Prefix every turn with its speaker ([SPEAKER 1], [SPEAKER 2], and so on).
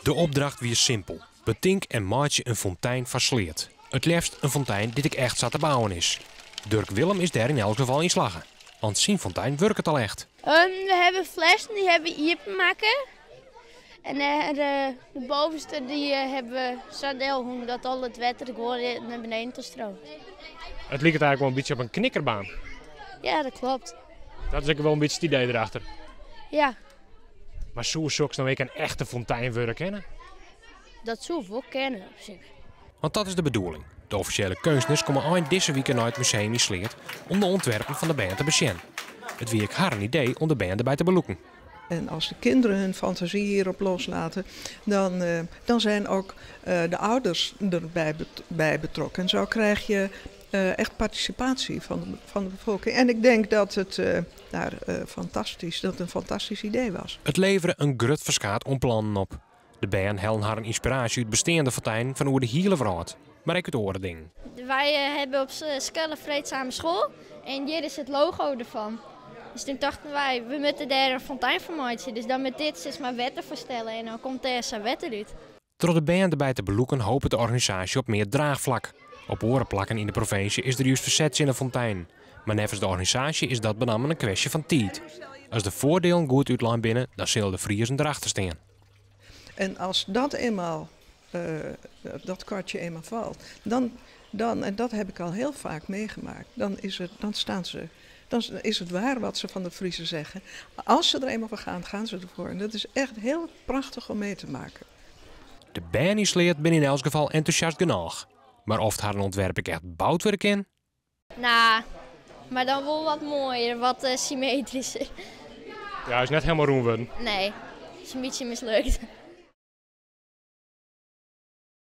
[SPEAKER 1] De opdracht wie simpel: betink en meitsje in fontein foar Sleat. It leafst in fontein dy't ek echt sa te bouwen is. Durk Willem is dêr yn elk gefal yn slagge, want syn fontein wurket al echt.
[SPEAKER 2] We hawwe flessen, dy hawwe we iepenmakke. En de bovenste dy hawwe we sa delhongen dat al it wetter gewoan nei beneden ta streamt.
[SPEAKER 1] It liket eigenlik wol in bytsje op in knikkerbaan.
[SPEAKER 2] Ja, dat kloppet.
[SPEAKER 1] Dat is ek wol in bytsje it idee derachter.
[SPEAKER 2] Ja.
[SPEAKER 1] Mar soe soks no ek in echte fontein wurde kinne?
[SPEAKER 2] Dat soe wol kinne op sich.
[SPEAKER 1] Want dat is de bedoeling. De offisjele keunstners komme ein dizze wike nei it museum yn Sleat om de ûntwerpen fan de bern te besjen. It wie ek harren idee om de bern derby te belûken.
[SPEAKER 3] En als de kinderen hun fantasie hierop loslaten, dan, dan zijn ook de ouders erbij bij betrokken. En zo krijg je echt participatie van de bevolking. En ik denk dat het daar fantastisch, dat het een fantastisch idee was.
[SPEAKER 1] It levere in grut ferskaat oan plannen op. De bern hellen harren ynspiraasje út besteande fonteinen fan oer de hiele wrâld, mar ek út oare dingen.
[SPEAKER 2] Wy hawwe op skoalle Vreedzame School en hjir is it logo derfan. Dus toen tochten wy, we moatte dêr in fontein fan meitsje. Dus dan moat dit sis mar wetter foarstelle en dan komt dêr sa wetter út.
[SPEAKER 1] Troch de bern derby te belûken hopet de organisaasje op mear draachflak. Op oare plakken yn de provinsje is der just ferset tsjin de fonteinen. Mar neffens de organisaasje is dat benammen in kwestje fan tiid. As de foardielen goed útlein binne, dan sille de Friezen derachter stean.
[SPEAKER 3] En als dat eenmaal, dat kwartje eenmaal valt, dan, dan, en dat heb ik al heel vaak meegemaakt, dan is het, dan staan ze, dan is het waar wat ze van de Friezen zeggen. Als ze er eenmaal voor gaan, gaan ze ervoor. En dat is echt heel prachtig om mee te maken.
[SPEAKER 1] De bern yn Sleat binne yn elts gefal entûsjast genôch. Mar oft harren ûntwerp ek echt boud wurde kin?
[SPEAKER 2] Nou, mar dan wol wat moaier, wat symmetrysker.
[SPEAKER 1] Ja, is net hielendal rûn wurden.
[SPEAKER 2] Nee, is in bytsje mislukt.